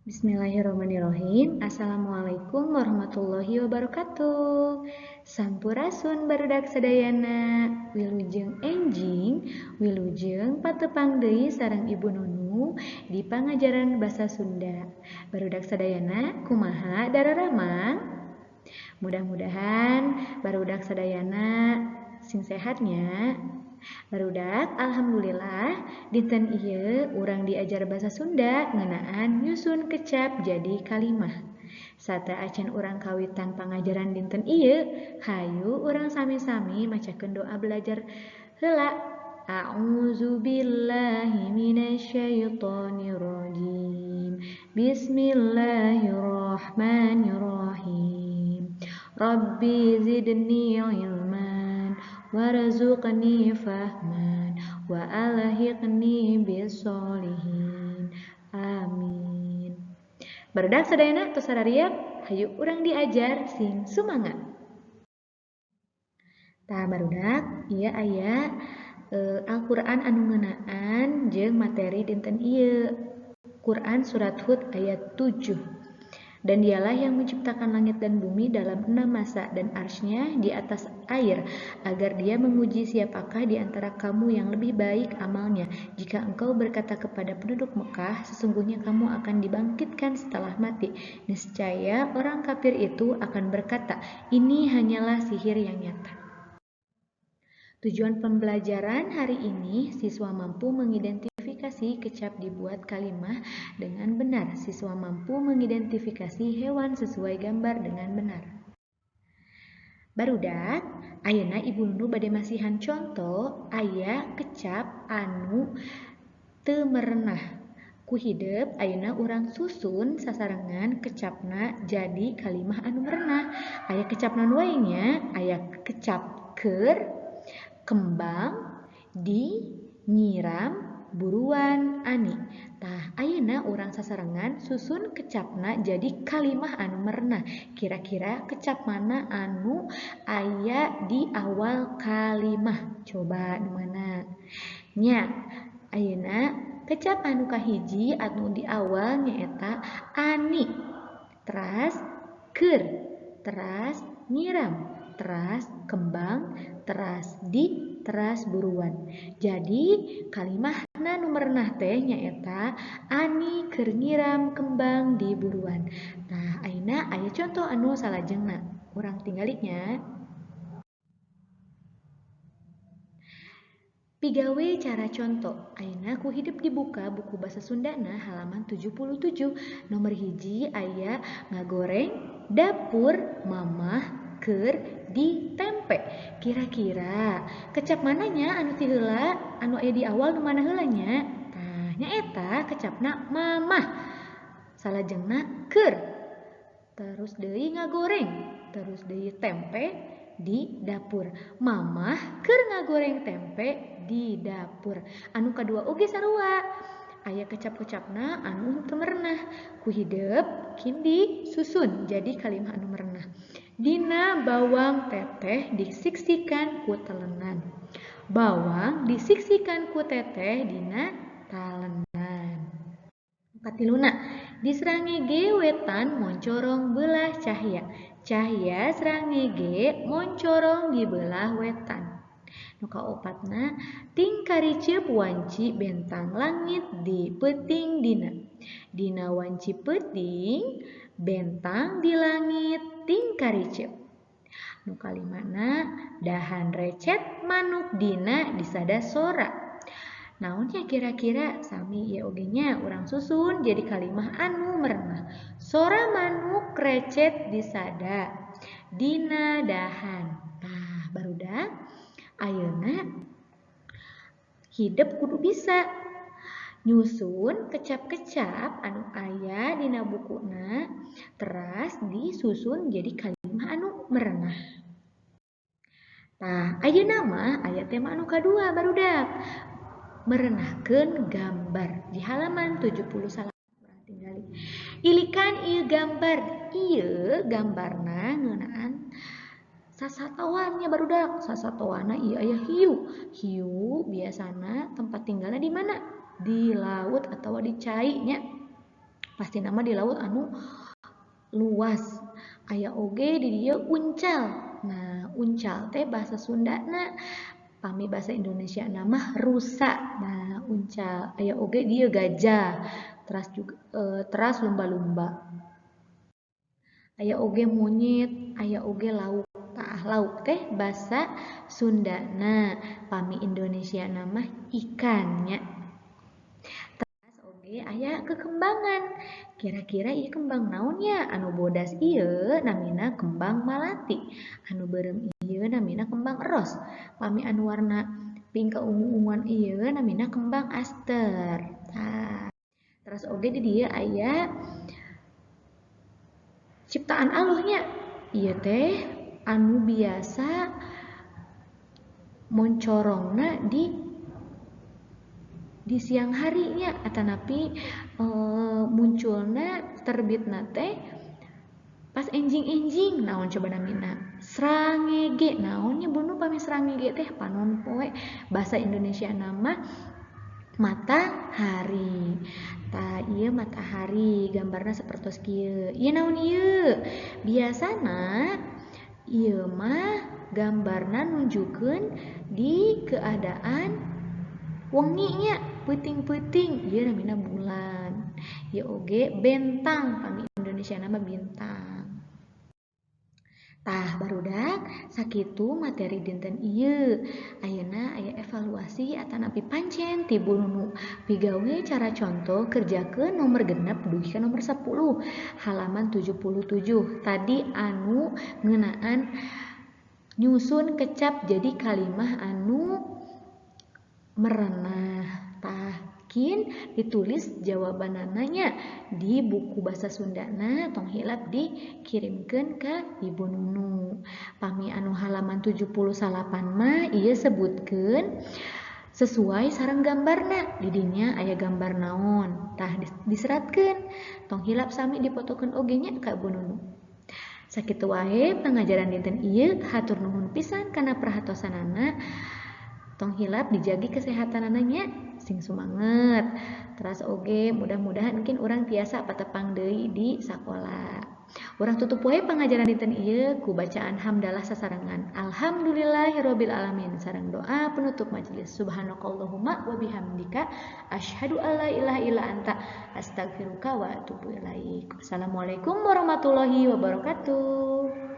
Bismillahirrahmanirrahim. Assalamualaikum warahmatullahi wabarakatuh. Sampurasun barudak sadayana. Wilujeng enjing, wilujeng patepang deui sareng Ibu Nunu di pangajaran Basa Sunda. Barudak sadayana kumaha dararamang? Mudah-mudahan barudak sadayana sing sehatnya. Barudak, alhamdulillah dinten ieu urang diajar bahasa Sunda ngeunaan nyusun kecap jadi kalimah. Sateuacan urang kawitan pangajaran dinten ieu, hayu urang sami-sami macakeun doa belajar heula. A'udzubillahi minasyaitonirrajim. Bismillahirrahmanirrahim. Rabbi zidni ilman warzuqni fahman wa alhiqni bisolihin. Amin. Barudak sadayana tos sarariap, hayu urang diajar sing sumangat. Tah barudak, ieu aya Al-Qur'an anu ngeunaan jeung materi dinten ieu. Quran surat Hud ayat 7. Dan dialah yang menciptakan langit dan bumi dalam 6 masa dan arsy-Nya di atas air, agar dia menguji siapakah di antara kamu yang lebih baik amalnya. Jika engkau berkata kepada penduduk Mekah, sesungguhnya kamu akan dibangkitkan setelah mati. Niscaya orang kafir itu akan berkata, ini hanyalah sihir yang nyata. Tujuan pembelajaran hari ini, siswa mampu mengidentifikasi kecap dibuat kalimah dengan benar. Siswa mampu mengidentifikasi hewan sesuai gambar dengan benar. Barudak, ayeuna Ibu Nunu bade masihan conto aya kecap anu teu merenah. Ku hidep ayeuna urang susun sasarengan kecapna jadi kalimah anu merenah. Aya kecap naon wae nya? Aya kecap keur, kembang, di, nyiram, buruan, ani. Tah ayeuna urang sasarengan susun kecapna jadi kalimah anu merenah. Kira-kira kecap mana anu aya di awal kalimah? Coba nu mana? Nya, ayeuna kecap anu kahiji anu di awal nyaeta ani, teras keur, teras nyiram, teras kembang, teras di, teras buruan. Jadi kalimahna nu merenah teh nyaeta ani keur nyiram kembang di buruan. Nah, ayeuna aya contoh anu salajengna. Urang tingali nya. Pigawe cara contoh. Ayeuna ku hidep dibuka buku Basa Sundana halaman 77. Nomor 1 aya ngagoreng dapur mamah keur di tempe. Kira-kira kecap mananya anu ti heula, anu aya di awal nu mana heula nya? Tah nyaeta kecapna mamah. Salajengna keur. Terus deui ngagoreng, terus deui tempe di dapur. Mamah keur ngagoreng tempe di dapur. Anu kadua oge sarua. Aya kecap-kecapna anu teu merenah. Ku hidep kindi susun jadi kalimah anu merenah. Dina bawang teteh disiksikan ku telenan. Bawang disiksikan ku teteh dina talenan. Katiluna, di Srangenge wetan moncorong belah cahya. Cahya Srangenge moncorong di belah wetan. Nu kaopatna, tingkariceup wanci bentang langit di peuting dina. Dina wanci peuting, bentang di langit tingkariceup. Nu kalimana, dahan recet manuk dina disada sora. Naonnya kira-kira sami ieu oge nya urang susun jadi kalimah anu merenah. Sora manuk recet disada dina dahan. Tah barudak ayeuna hidep kudu bisa nyusun kecap-kecap anu aya dina bukuna teras disusun jadi kalimah anu merenah. Tah ayeuna mah aya tema anu kadua barudak. Merenahkeun gambar di halaman 79 urang tingali. Ilikan ieu gambar, ieu gambarna ngeunaan sasatoannya barudak. Sasatoana ieu aya hiu. Hiu biasana tempat tinggalna di mana? Di laut atau di cai nya. Pasti nama di laut anu luas. Aya oge di dieu uncal. Nah, uncal teh bahasa Sundana, pami bahasa Indonesia nama rusa. Nah, uncal. Aya oge dieu gajah. Teras juga teras lumba-lumba. Aya oge monyet, aya oge lauk. Tah, lauk teh bahasa Sundana, pami Indonesia nama ikannya. Teras oge aya kekembangan. Kira-kira ieu kembang naon nya? Anu bodas ieu namina kembang malati. Anu beureum ieu namina kembang eros. Pami anu warna pink keungu-unguan ieu namina kembang aster. Tah, teras oge di dieu aya ciptaan Allah nya. Ieu teh anu biasa moncorongna di siang harinya atanapi munculna terbitna teh pas enjing-enjing. Naon coba namina? Srangege. Naon nya bunu pami srangege teh? Panon poe, bahasa Indonesia nama matahari. Tah, ieu matahari gambarna sapertos kieu. Ieu naon ieu? Biasana ieu mah gambarna nunjukkeun di keadaan wengi nya, peuting-peuting. Ieu namina bulan. Ieu oge bentang, pami Indonesia nama bintang. Tah barudak, sakitu materi dinten ieu. Ayeuna aya evaluasi atanapi pancen ti Bu Nunu. Pigawe cara contoh kerjakeun nomor 6 dugi ka nomor 10 halaman 77. Tadi anu ngeunaan nyusun kecap jadi kalimah anu merenah. Tah, kin ditulis jawabanana nya di buku bahasa Sundana, tong hilap dikirimkeun ka Ibu Nunu. Pami anu halaman 78 mah ieu sebutkeun sesuai sareng gambarna. Di dinya aya gambar naon? Tah, diseratkeun. Tong hilap sami dipotokeun oge nya ka Bu Nunu. Sakitu wae pangajaran dinten ieu, hatur nuhun pisan kana perhatosanana. Tong hilap dijagi kesehatanana nya, sing sumanget. Teras oge mudah-mudahan mungkin urang tiasa patepang deui di sakola. Urang tutup wae pangajaran dinten ieu ku bacaan hamdalah sasarengan. Alhamdulillahirabbil alamin sareng doa penutup majelis. Subhanakallahumma wa bihamdika asyhadu alla ilaha illa anta astaghfiruka wa atubu ilaik. Wassalamualaikum warahmatullahi wabarakatuh.